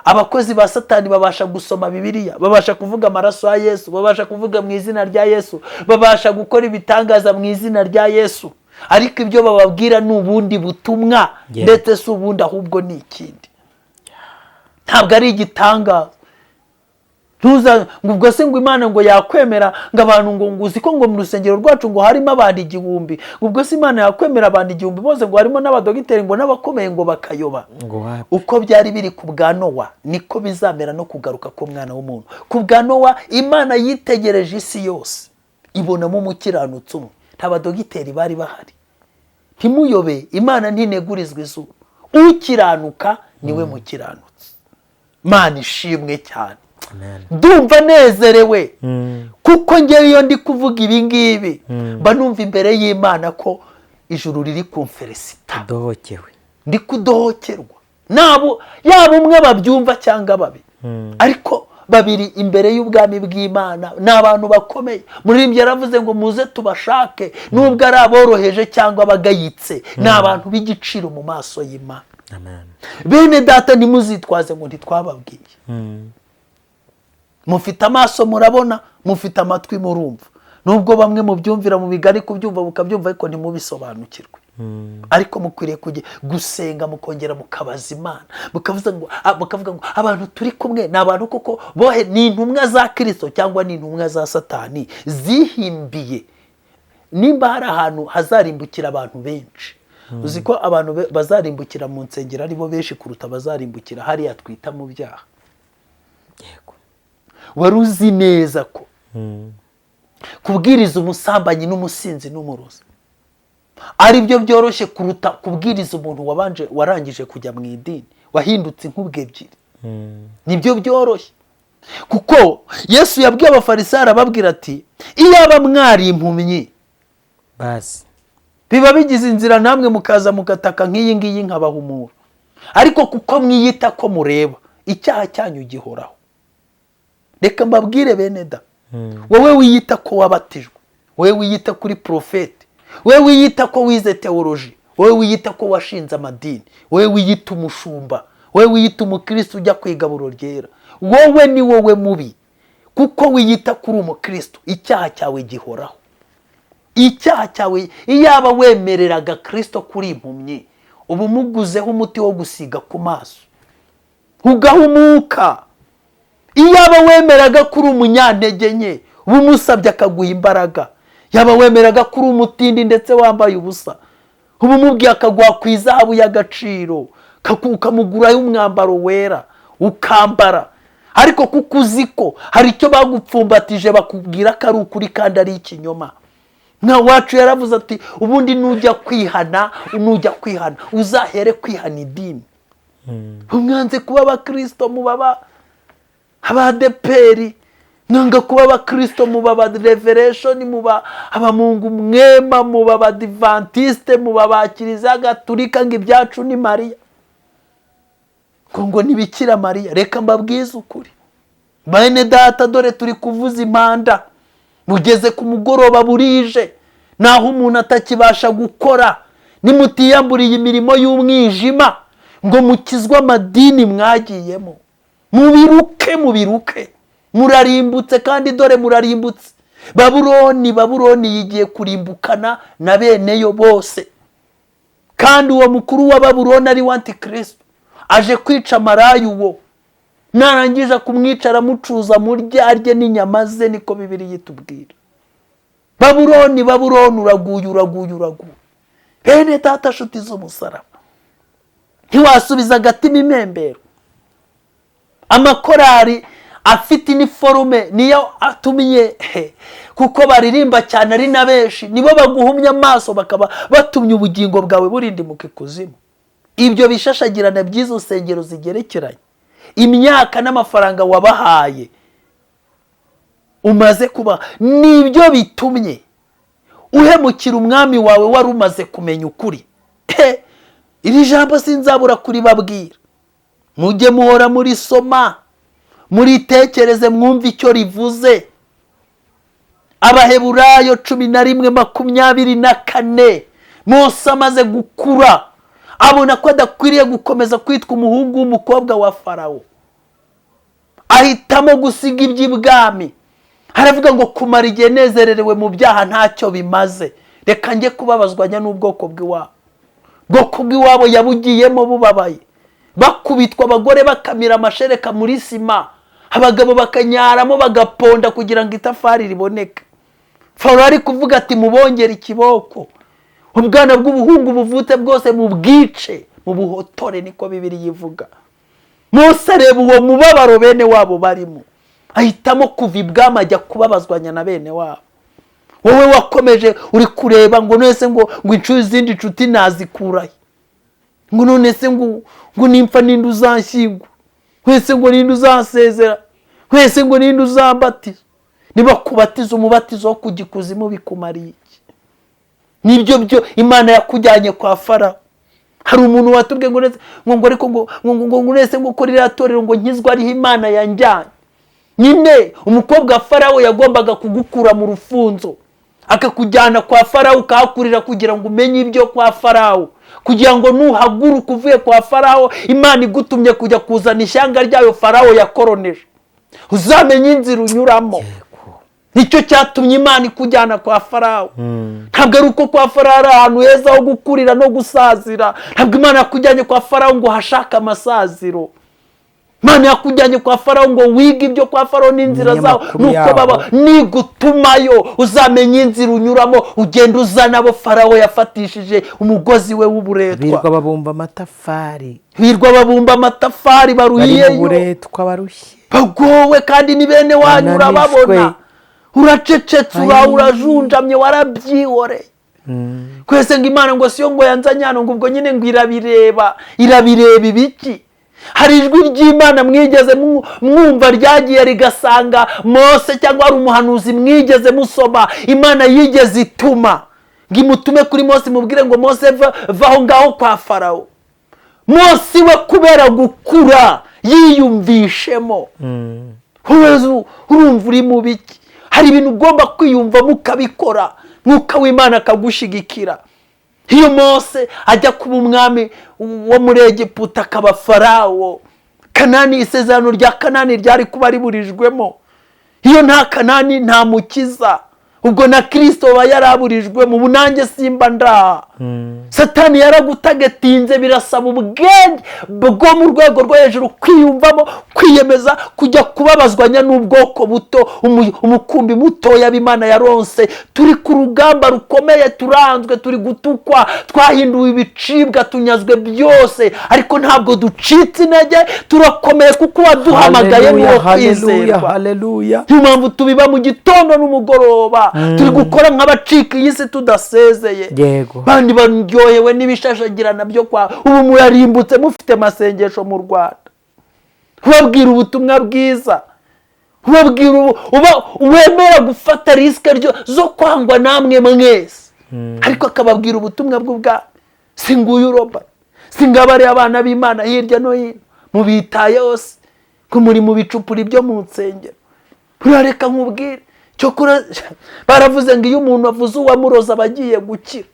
Speaker 2: Abakozi ba Satani babasha gusoma Bibiliya, babasha kuvuga amaraso ya Yesu, babasha kuvuga mu izina rya Yesu, babasha gukora ibitangaza mu izina rya Yesu, ariko ibyo bababwira ni ubundi butumwa. Ndetse si ubundi, ahubwo ni ikindi, ntabwo ari igitangaza. Ntuza ngo ubwo se ngo Imana ngo yakwemera ngo abantu ngo uzi ko ngo mu rusengero rwacu ngo harimo abantu 1000, ngo ubwo se Imana yakwemera abantu 1000 bose, ngo harimo n'abadogiteri ngo n'abakomeye, ngo bakayoba?
Speaker 1: Ngo wapi.
Speaker 2: Uko byari biri ku bwa Nowa niko bizamera no kugaruka k'Umwana w'umuntu. Ku bwa Nowa Imana yitegereje isi yose ibonamo umukiranutsi umwe, nta badogiteri bari bahari. Ntimuyobe, Imana ntinegurizwa izuba, ukiranuka niwe mukiranutsi. Imana ishimwe cyane.
Speaker 1: Amen.
Speaker 2: Ndumva nezerewe kuko ngewe iyo ndi kuvuga ibi ngibi mba numva imbere y'Imana ko ijuru riri kumfelicita.
Speaker 1: Udohokewe.
Speaker 2: Ndi kudohokerwa nabo, yaba umwe babyumva cyangwa babiri, ariko babiri imbere y'ubwami bw'Imana ni abantu bakomeye. Muririmbyi yaravuze ngo muze tubashake, nubwo ari aboroheje cyangwa abagayitse, ni abantu b'igiciro mu maso y'Imana.
Speaker 1: Amen.
Speaker 2: Bene data, ntimuzitwaze ngo ntitwababwiye. Mufite amaso murabona, mufite amatwi murumva, nubwo bamwe mubyumvira mu bigari, kubyumva mukabyumva ariko ntimubisobanukirwe. Ariko mukwiriye kujya gusenga, mukongera mukabaza Imana, mukavuga ngo abantu turi kumwe ni abantu koko bohe, ni intumwa za Kirisito cyangwa ni intumwa za Satani zihimbiye? Nimba hari ahantu hazarimbukira abantu benshi, uzi ko abantu bazarimbukira mu nsengero aribo benshi kuruta abazarimbukira hariya twita mu byaha. Wari uzi neza ko kubwiriza umusambanyi n'umusinzi n'umurozi ari byo byoroshye kuruta kubwiriza umuntu wabanje warangije kujya mu idini, wahindutse inkubwe ebyiri? Nibyo byoroshye, kuko Yesu yabwiye Abafarisayo, arababwira ati iyaba mwari impumyi
Speaker 1: basi
Speaker 2: biba bigize inzira namwe mukaza mugataka nk'iyi ngiyi nkabahumura, ariko kuko mwiyita ko mureba, icyaha cyanyu gihoraho. Reka mbabwire bene da, wowe wiyita ko wabatijwe, wowe wiyita kuri porofeti, wowe wiyita ko wize théologie, wowe wiyita ko washinze amadini, wowe wiyita umushumba, wowe wiyita umukristo ujya ku igaburo ryera, wowe ni wowe mubi, kuko wiyita kuri umukristo, icyaha cyawe gihoraho. Icyaha cyawe, iyaba wemereraga Kirisito kuri impumyi, uba umuguzeho umuti wo gusiga ku maso ugahumuka. Iyaba wemeraga ko uri umunyantege nke, uba umusabye akaguha imbaraga. Yaba wemeraga ko uri umutindi ndetse wambaye ubusa, uba umubwiye akaguha ku izahabu y'agaciro, ukamugurayo umwambaro wera ukambara. Ariko kuko uzi ko hari icyo bagupfumbatije, bakubwira ko ari ukuri kandi ari ikinyoma. Nka wacu yaravuze ati ubundi nujya kwihana uzahere kwihana idini. Umwanze kuba abakirisito, mubaba abadeperi, Nanga kuba abakristo, muba abarevereshoni, muba abamungu mwema, muba abadivantisite, muba aba Kiliziya Gatulika, ngo ibyacu ni Mariya, ngo ni Bikira Mariya. Reka mbabwize ukuri, bene data, dore turi kuvuza impanda, mugeze ku mugoroba, burije, naho umuntu atakibasha gukora. Nimutiyamburiye imirimo y'umwijima ngo mukizwe amadini mwagiyemo, mubiruke, mubiruke, murarimbutse. Kandi dore murarimbutse. Babuloni, Babuloni yigiye kurimbukana na beneyo bose. Kandi uwo mukuru wa Babuloni, ari we Antikristo, aje kwica amarayi. Uwo narangije kumwica, aramucuza murye, arye n'inyama ze, niko Bibiliya itubwira. Babuloni, Babuloni, uraguye, uraguye, uraguye. Bene data, nshuti z'umusaraba, ntiwasubiza agatima impembero. Amakorari afite iniforume niyo atumye, kuko baririmba cyane ari na benshi, nibo baguhumya amaso, bakaba batumye ubugingo bwawe burindimuka ikuzimu. Ibyo bishashagirana by'izo nsengero zigerekeranye, imyaka n'amafaranga wabahaye umaze kuba, nibyo bitumye uhemukira umwami wawe wari umaze kumenya ukuri. Iri jambo sinzabura kuribabwira. Mujye muhora murisoma, muritekereze, mwumve icyo rivuze. Abaheburayo 11:24. Mose amaze gukura, abona ko adakwiriye gukomeza kwitwa umuhungu w'umukobwa wa Farawo, ahitamo gusiga iby'ibwami. Haravuga ngo kumara igihe nezererewe mu byaha ntacyo bimaze, reka njye kubabazwanya n'ubwoko bw'iwabo. Bwoko bw'iwabo yabugiyemo bubabaye, bakubitwa, abagore bakamira amashereka muri sima, abagabo bakanyaramo bagaponda kugira ngo itafari riboneke. Farawo ari kuvuga ati: "Mubongere ikiboko, ubwana bw'ubuhungu buvutse bwose mubwice, mubuhotore," niko Bibiliya ivuga. Mose areba uwo mubabaro bene wabo barimo, ahitamo kuva ibwami, ajya kubabazwanya na bene wabo. Wowe wakomeje uri kureba ngo none ngo inshuro izindi nshuti nazikurahe, ngo none se ngo nimpfa ninde uzanshyingura, wese ngo ninde uzansezera, wese ngo ninde uzambatiza? Niba kubatiza umubatizo wo kujya ikuzimu bikumariye iki? Nibyo byo Imana yakujyanye kwa Farawo. Hari umuntu watubwiye ngo ngo ariko ngo nese ngo ko ririya torero ngo nkizwa ariho Imana yanjyanye. Nyine umukobwa wa Farawo yagombaga kugukura mu rufunzo, akakujyana kwa Farawo, ukahakurira, kugira ngo umenye ibyo kwa Farawo, kugira ngo nuhaguruka uvuye kwa Farawo, Imana igutumye kujya kuzana ishyanga ryayo Farawo yakoroneje, uzamenye inzira unyuramo. Nicyo cyatumye Imana ikujyana kwa Farawo. Ntabwo ari uko kwa Farawo ari ahantu heza ho gukurira no gusazira. Ntabwo Imana yakujyanye kwa Farawo ngo uhashake amasaziro. Imana yakujyanye kwa Farawo ngo wige ibyo kwa Farawo n'inzira zawo,
Speaker 1: Umenye amakuru
Speaker 2: nuko
Speaker 1: yaho.
Speaker 2: baba nigutumayo uzamenye inzira unyuramo, ugenda uzana abo Farawo yafatishije umugozi we w'uburetwa.
Speaker 1: Birirwa babumba amatafari.
Speaker 2: Birirwa babumba amatafari,
Speaker 1: Bari mu
Speaker 2: baruhiyeyo,
Speaker 1: buretwa, barushye,
Speaker 2: bagowe, kandi ni bene wanyu,
Speaker 1: bananijwe.
Speaker 2: Urababona, uracecetse,
Speaker 1: Ayi.
Speaker 2: urajunjamye, warabyihoreye kwese ngo Imana ngo siyo ngo yanzanye hano, ngo ubwo nyine ngo irabireba. Irabireba ibiki? Hari ijwi ry'Imana mwigeze mwumva ryagiye rigasanga Mose, cyangwa hari umuhanuzi mwigeze musoma Imana yigeze ituma ngo imutume kuri Mose, mubwire ngo: "Mose, va aho ngaho kwa Farawo"? Mose we kubera gukura yiyumvishemo. Urumva uri mu biki? Hari ibintu ugomba kwiyumvamo ukabikora, Mwuka w'Imana akagushigikira. Iyo Mose ajya kuba umwami wo muri Egiputa, akaba Farawo, Kanani, isezerano rya Kanani ryari kuba riburijwemo. Iyo nta Kanani, nta mukiza, ubwo na Kirisito aba yaraburijwemo. Ubu nanjye simba ndaha. Satani yaragutagatinze. Birasaba ubwenge bwo mu rwego rwo hejuru, kwiyumvamo, kwiyemeza kujya kubabazwanya n'ubwoko buto, umukumbi mutoya b'Imana yaronse. Turi ku rugamba rukomeye, turanzwe, turi gutukwa, twahinduwe ibicibwa, tunyazwe byose, ariko ntabwo ducitse intege, turakomeye kuko uwaduhamagaye ni uwo
Speaker 1: Haleluya,
Speaker 2: kwizerwa.
Speaker 1: haleluya.
Speaker 2: Niyo mpamvu tubiba mu gitondo n'umugoroba, turi gukora nk'abacika iyi si tudasezeye. Bandi baryohewe n'ibishashagirana byo kwa ubu. Murarimbutse, mufite amasengesho mu Rwanda, ubabwira ubutumwa bwiza. Ubabwira uba wemera gufata risque zo kwangwa namwe mwese, ariko akababwira ubutumwa bw'ubwami. Si nguyu Robert, si ngabare abana b'Imana hirya no hino mubitaye hose ko muri mu bicupuri byo mu nsengero. Reka nkubwire, cyokora baravuze ngo iyo umuntu avuze uwamuroza aba agiye gukira.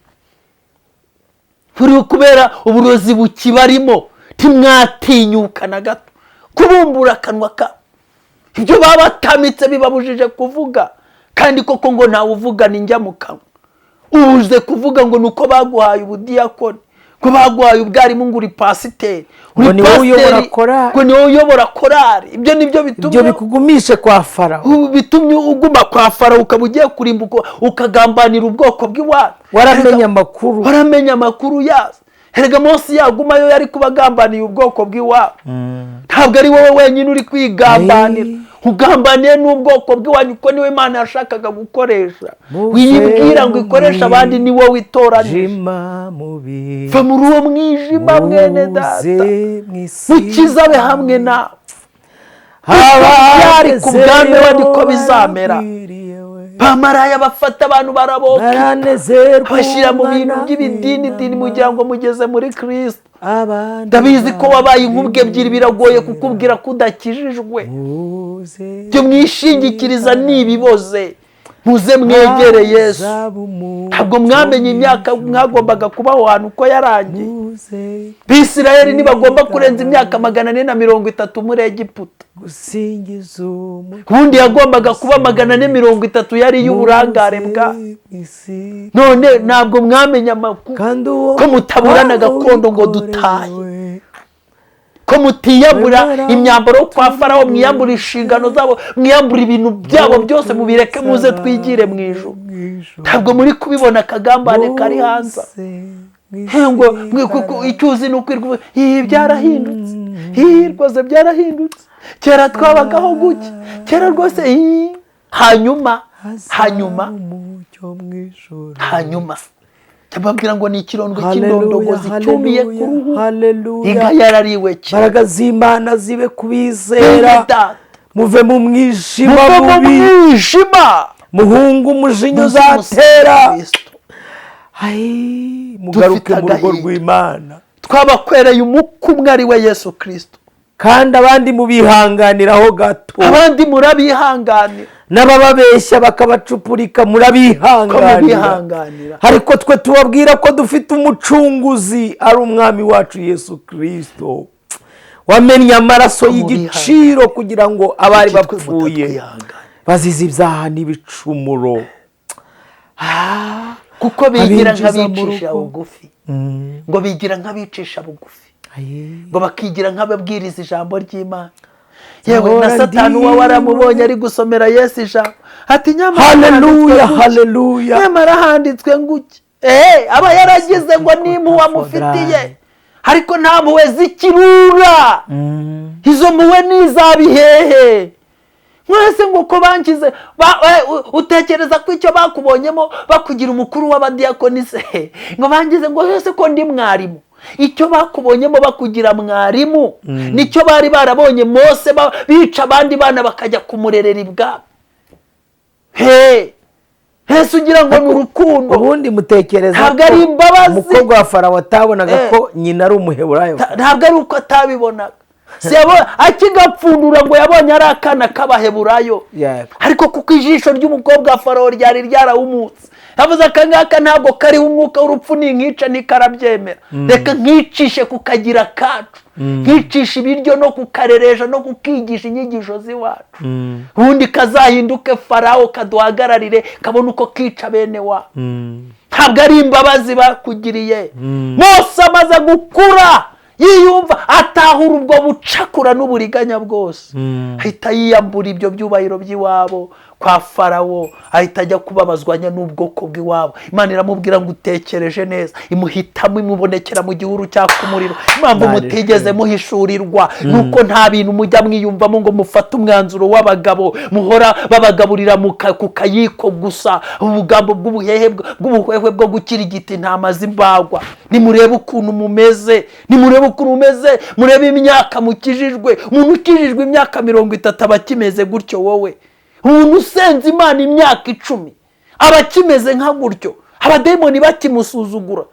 Speaker 2: Buri kubera uburozi bukibarimo, ntimwatinyuka na gato kubumbura akanwa ka ibyo baba batamitse bibabujije kuvuga. Kandi koko ngo ntawe uvugana injya mu kanwa. Ubuze kuvuga ngo ni uko baguhaye ubudiyakoni, ngo baguhaye ubwarimu, ngo uri pasiteri.
Speaker 1: Ngo ni wowe uyobora korali.
Speaker 2: Ngo ni wowe uyobora korali. Ibyo nibyo
Speaker 1: Ibyo
Speaker 2: bitumye
Speaker 1: bikugumishe kwa Farawo.
Speaker 2: Bitumye uguma kwa Farawo, ukaba ugiye kurimbuka, ukagambanira ubwoko bw'iwanyu.
Speaker 1: Waramenye amakuru.
Speaker 2: Waramenye amakuru yazo. Erega Mose yagumayo yari kuba agambaniye ubwoko bw'iwabo. Ntabwo ari wowe wenyine uri kwigambanira, ugambaniye n'ubwoko bw'iwanyu, kuko niwe Imana yashakaga gukoresha.
Speaker 1: Muve
Speaker 2: Wiyibwira ngo ikoreshe abandi, ni wowe itoranije.
Speaker 1: Mwijima mubi.
Speaker 2: Va muri uwo mwijima, mwene data.
Speaker 1: Muze mw'isi.
Speaker 2: Mukiza abe hamwe nawe. Byari ku bwami we niko bizamera. Bamaraya bafata abantu baraboka,
Speaker 1: Baranezerwa.
Speaker 2: bashyira mu bintu by'ibidini dini, mugira ngo mugeze muri Kirisito. Ndabizi ko wabaye inkubwe ebyiri, biragoye kukubwira ko udakijijwe. Ibyo mwishingikiriza ni ibiboze. Muze mwegere Yesu. Ntabwo mwamenye imyaka mwagombaga kuba aho hantu uko yarangiye. Bisirayeli ntibagomba kurenza imyaka 430 muri Egiputa.
Speaker 1: Gusingiza.
Speaker 2: Ubundi yagombaga kuba 430, yari iy'uburangare bwa none. Ntabwo mwamenye amakuru
Speaker 1: Kandi uwo
Speaker 2: ko mutaburana gakondo ngo dutahe, ko mutiyambura imyambaro yo kwa Farawo, mwiyambura inshingano zabo, mwiyambura ibintu byabo byose, mubireke muze twigire mu ijuru. Ntabwo muri kubibona akagambane kari hanze. Ngo icyo uzi ni ukwirwa ibi byarahindutse. Ii, rwose byarahindutse, kera twabagaho gutya, kera rwose ii. Hanyuma ndababwira ngo ni ikirondwe cy'indondogozi cyumiye ku ruhu.
Speaker 1: Haleluya.
Speaker 2: Inka yarariwe cyane.
Speaker 1: Imbaraga z'Imana zibe kubizera.
Speaker 2: Bene data,
Speaker 1: Muve mu mwijima
Speaker 2: muve mu
Speaker 1: mubi,
Speaker 2: mwijima,
Speaker 1: muhunge umujinya
Speaker 2: muze
Speaker 1: uzatera.
Speaker 2: musange Kristo.
Speaker 1: Ai, mugaruke
Speaker 2: Dufite
Speaker 1: mu rugo
Speaker 2: agahinda.
Speaker 1: rw'Imana.
Speaker 2: Twabakwereye umukumwe ari we Yesu Kirisito.
Speaker 1: Kandi abandi mubihanganiraho gato.
Speaker 2: Abandi murabihanganira.
Speaker 1: N'abababeshya bakabacupurika
Speaker 2: Ko
Speaker 1: murabihanganira.
Speaker 2: Mubihanganira.
Speaker 1: Ariko twe tubabwira ko dufite umucunguzi ari umwami wacu Yesu Kirisito, wamennye amaraso y'igiciro kugira ngo abari
Speaker 2: Kuki twe
Speaker 1: bapfuye
Speaker 2: mutatwihanganira?
Speaker 1: bazize ibyaha n'ibicumuro.
Speaker 2: Kuko bigira
Speaker 1: Abinjiza mu
Speaker 2: nk'abicisha
Speaker 1: rugo.
Speaker 2: bugufi, ngo bigira nk'abicisha bugufi, ngo bakigira nk'ababwiriza ijambo ry'Imana. Yewe, na
Speaker 1: Nzahora
Speaker 2: Satani uba
Speaker 1: ndi
Speaker 2: waramubonye ari gusomera Yesu ijambo, ati nyamara
Speaker 1: Haleluya,
Speaker 2: handitswe gutya.
Speaker 1: haleluya.
Speaker 2: Nyamara handitswe nguki. Aba yaragize ngo ni impuhwe amufitiye, ariko nta mpuhwe z'ikirura. Izo mpuhwe ni iz'abihehe mwese. Ngo uko bankize utekereza ko icyo bakubonyemo bakugira umukuru w'abadiyakoni se, ngo bangize ngo ese ko ndi mwarimu? Icyo bakubonyemo bakugira mwarimu nicyo bari barabonye Mose bica abandi bana bakajya kumurerera ibwami. He hese ugira ngo ni urukundo?
Speaker 1: Ubundi mutekereza
Speaker 2: Ntabwo
Speaker 1: ko
Speaker 2: ari imbabazi.
Speaker 1: umukobwa wa Farawo atabonaga ko nyina ari Umuheburayo?
Speaker 2: Ntabwo ari uko atabibonaga. Si akigapfundura ngo yabonye ari akana k'Abaheburayo. Ariko kuko ijisho ry'umukobwa wa Farawo ryari ryarawumutse, yavuze: "Aka ngaka ntabwo kariho umwuka w'urupfu, ninkica ntikarabyemera. Reka nkicishe kukagira kacu, nkicisha ibiryo no kukareresha no kukigisha inyigisho z'iwacu, ubundi kazahinduke Farawo kaduhagararire, kabone uko kica bene wa." Ntabwo ari imbabazi bakugiriye. Mose amaze gukura yiyumva, atahura ubwo bucakura n'uburiganya bwose, ahita yiyambura ibyo byubahiro by'iwabo. kwa Farawo, ahita ajya kubabazwanya n'ubwoko bw'iwabo. Imana iramubwira ngo utekereje neza, imuhitamo, imubonekera mu gihuru cyaka umuriro. Impamvu
Speaker 1: Imana
Speaker 2: mutigeze
Speaker 1: ishimwe.
Speaker 2: muhishurirwa nuko nta bintu mujya mwiyumvamo ngo mufate umwanzuro w'abagabo, muhora babagaburira ku kayiko gusa, ubugambo bw'ubuhehe bw'ubuhwehwe bwo gukirigita intama z'imbagwa. Nimurebe ukuntu mumeze, nimurebe ukuntu mumeze, murebe imyaka mukijijwe. Umuntu ukijijwe imyaka 30 aba akimeze gutyo. Wowe umuntu usenze Imana imyaka 10 aba akimeze nka gutyo, abadayimoni bakimusuzugura.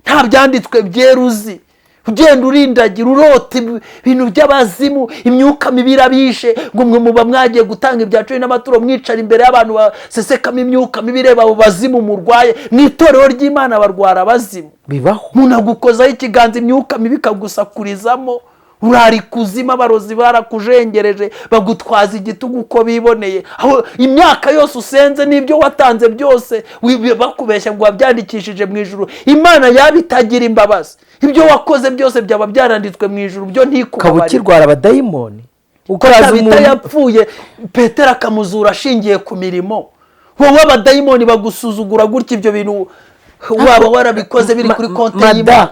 Speaker 2: Nta byanditswe byera uzi, ugenda urindagira, urota ibintu by'abazimu, imyuka mibi irabishe. Ngo mwe muba mwagiye gutanga ibya cumi n'amaturo, mwicara imbere y'abantu basesekamo imyuka mibi. Ireba abo bazimu murwaye. Mu itorero ry'Imana barwara abazimu.
Speaker 1: Bibaho.
Speaker 2: Umuntu agukozaho ikiganza, imyuka mibi ikagusakurizamo, urara ikuzimu, abarozi barakujengereje, bagutwaza igitugu uko biboneye. Aho imyaka yose usenze n'ibyo watanze byose bakubeshya ngo wabyandikishije mu ijuru. Imana yaba itagira imbabazi, ibyo wakoze byose byaba byaranditswe mu ijuru, byo
Speaker 1: Ukaba
Speaker 2: ntikubabarire.
Speaker 1: ukirwara abadayimoni, ukaza
Speaker 2: Tabita
Speaker 1: umuntu
Speaker 2: yapfuye, Petero akamuzura ashingiye ku mirimo. Wowe abadayimoni bagusuzugura gutya, ibyo bintu waba warabikoze biri kuri konti
Speaker 1: Mada
Speaker 2: y'Imana.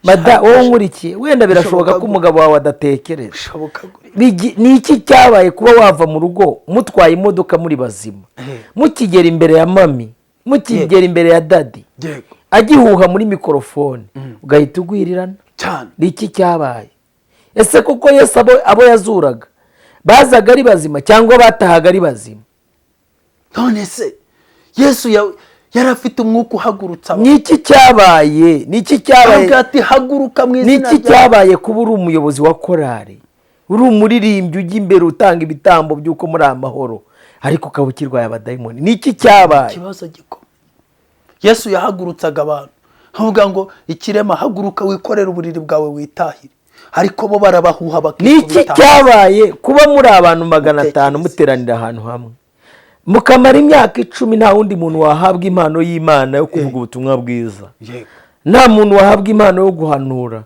Speaker 1: Mada, wowe nkurikiye, wenda birashoboka
Speaker 2: Bishoboka
Speaker 1: ko umugabo wawe adatekereza.
Speaker 2: Bishoboka gute?
Speaker 1: Ni iki cyabaye kuba wava mu rugo mutwaye imodoka muri bazima, mukigera imbere ya mami, mukigera imbere ya daddy, agihuha muri mikorofone, ugahita ugwirirana?
Speaker 2: Cyane.
Speaker 1: Ni iki cyabaye? Ese koko Yesu abo yazuraga bazaga ari bazima cyangwa batahaga ari bazima?
Speaker 2: None se Yesu yari afite umwuka uhagurutsa abantu.
Speaker 1: Ni iki cyabaye? Ni iki cyabaye?
Speaker 2: Aravuga ati: "Haguruka mu
Speaker 1: Ni
Speaker 2: izina
Speaker 1: iki
Speaker 2: rya
Speaker 1: cyabaye kuba uri umuyobozi wa korari, uri umuririmbyi ujya imbere utanga ibitambo by'uko muri amahoro, ariko ukaba ukirwaye abadayimoni? Ni iki cyabaye?
Speaker 2: Ikibazo gikomeye. Yesu yahagurutsaga abantu, avuga ngo: "Ikirema, haguruka wikorere uburiri bwawe witahire." Ariko bo barabahuha,
Speaker 1: Ni iki
Speaker 2: bakikubita.
Speaker 1: cyabaye kuba muri abantu 500
Speaker 2: Mutekereze.
Speaker 1: muteranira ahantu hamwe, mukamara imyaka 10, nta wundi muntu wahabwa impano y'Imana yo kuvuga ubutumwa bwiza, nta muntu wahabwa impano yo guhanura,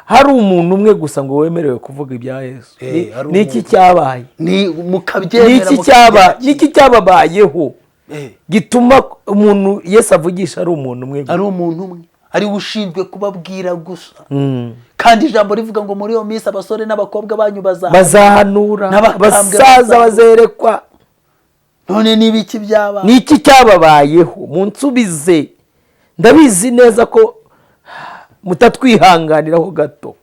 Speaker 1: hari umuntu umwe gusa ngo wemerewe kuvuga ibya Yesu?
Speaker 2: Hari
Speaker 1: Ni iki
Speaker 2: umuntu.
Speaker 1: cyabaye?
Speaker 2: Ni
Speaker 1: Ni
Speaker 2: mukabyemera.
Speaker 1: iki cyabaye? Ni iki cyababayeho gituma umuntu Yesu avugisha ari umuntu umwe gusa?
Speaker 2: Ari umuntu umwe, ariwe ushinzwe kubabwira gusa. Kandi ijambo rivuga ngo muri iyo minsi abasore n'abakobwa banyu bazahanura,
Speaker 1: Bazahanura.
Speaker 2: N'abakambwe
Speaker 1: Abasaza
Speaker 2: bazahanura.
Speaker 1: bazerekwa.
Speaker 2: None niba iki byaba?
Speaker 1: Ni iki cyababayeho? Munsubize. Ndabizi neza ko mutatwihanganiraho gato.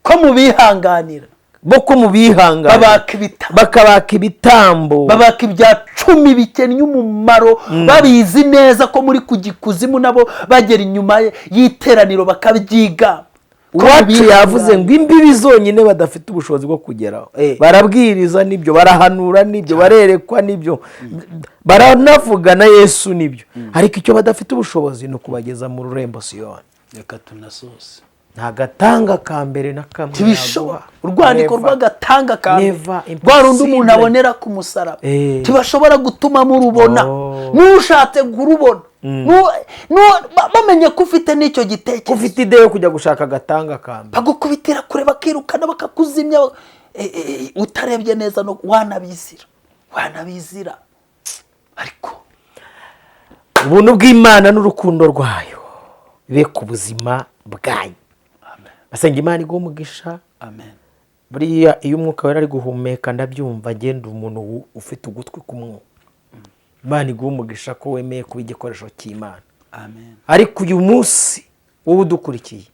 Speaker 2: Ko mubihanganira.
Speaker 1: Bo ko mubihanganira.
Speaker 2: Babaka ibitambo.
Speaker 1: Bakabaka ibitambo.
Speaker 2: Babaka ibya cumi bikennye umumaro, babizi neza ko muri kujya ikuzimu, nabo bagera inyuma y'iteraniro bakabyiga. Ko
Speaker 1: Uwacu
Speaker 2: mubihanganira.
Speaker 1: yavuze ngo imbibi zonyine badafite ubushobozi bwo kugeraho, barabwiriza nibyo, barahanura nibyo, barerekwa nibyo, baranavuga na Yesu nibyo, ariko icyo badafite ubushobozi ni ukubageza mu rurembo Siyoni.
Speaker 2: Reka tunasose.
Speaker 1: Nta gatanga ka mbere na kamwe
Speaker 2: Ntibishoboka.
Speaker 1: yaguha.
Speaker 2: Urwandiko
Speaker 1: Never.
Speaker 2: rw'agatanga ka mbere,
Speaker 1: Never,
Speaker 2: rwa rundi umuntu
Speaker 1: impossible.
Speaker 2: abonera ku musaraba, ntibashobora gutuma murubona.
Speaker 1: Oh.
Speaker 2: N'ushatse kurubona, bamenye ko ufite n'icyo gitekerezo,
Speaker 1: Ufite idée yo kujya gushaka agatanga ka mbere,
Speaker 2: bagukubitira kure, bakirukana, bakakuzimya. Utarebye neza no wanabizira, wanabizira, ariko
Speaker 1: Ubuntu bw'Imana n'urukundo rwayo bibe ku buzima bwanyu.
Speaker 2: Amen.
Speaker 1: Basenga Imana iguha umugisha.
Speaker 2: Amen.
Speaker 1: Buriya iyo Umwuka Wera ari guhumeka ndabyumva, agenda umuntu ufite ugutwi k'umwuka. Imana iguha umugisha ko wemeye kuba igikoresho cy'Imana.
Speaker 2: Amen.
Speaker 1: Ariko uyu munsi wowe udukurikiye,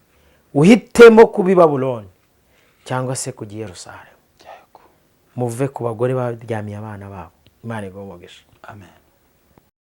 Speaker 1: uhitemo kuba i Babuloni cyangwa se kujya i Yerusalemu.
Speaker 2: Yego.
Speaker 1: Muve ku bagore baryamiye abana babo. Imana iguha umugisha.
Speaker 2: Amen.